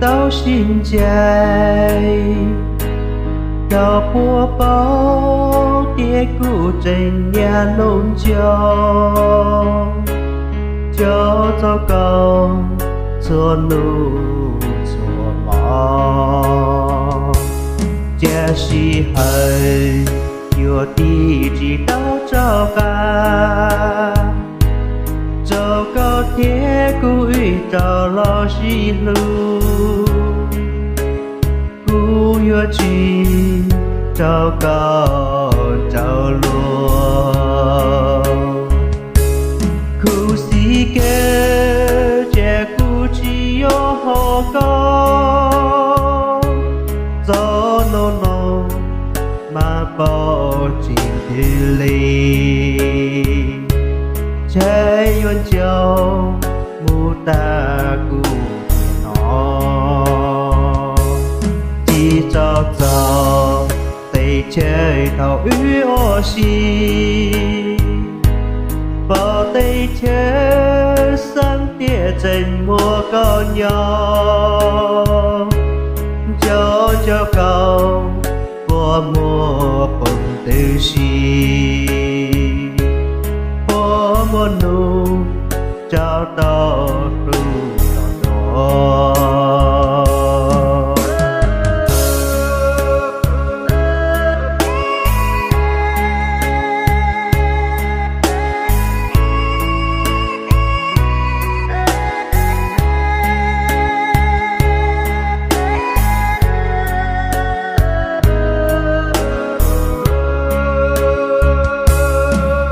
tau sib ncaim, kom puab paub tias kuv tseem nyiam Nuj Ncoog, coj txog koj txhua nub txhua hmo. Cia sij hawm yuav tig tsis tau rov qab, rau koj thiab kuv wb rov los sib hlub. Kuv yuav tsis rau koj raug luag. Khuv xim kawg, cia kuv tsis yuav hauv koj, txog hnub no mas paub tsis twg li. Ntshe yuav nco mus tag kuv niaj hnub. Tig rov txog teb chaws thaum wb ua si, pom teb chaws xeeb tiam tseem muaj koj nyob. Nco nco koj puas muaj peev twg si, puas muaj nub rov tau hlub dua.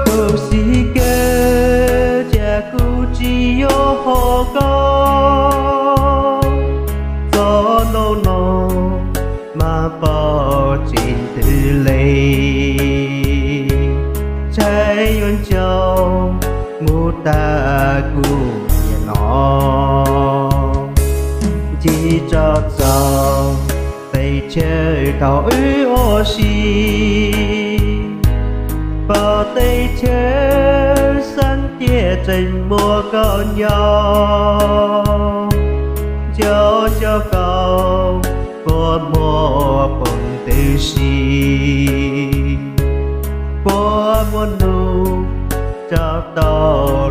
Khuv xim kawg, cia kuv tsis yuav hauv koj, txog hnub no mas paub tsis twg li. Ntshe yuav nco mus tag kuv niaj hnub. Tig rov txog teb chaws thaum wb ua si, pom teb chaws xeeb tiam tseem muaj koj nyob. Nco nco koj puas muaj peev twg si, puas muaj nub rov tau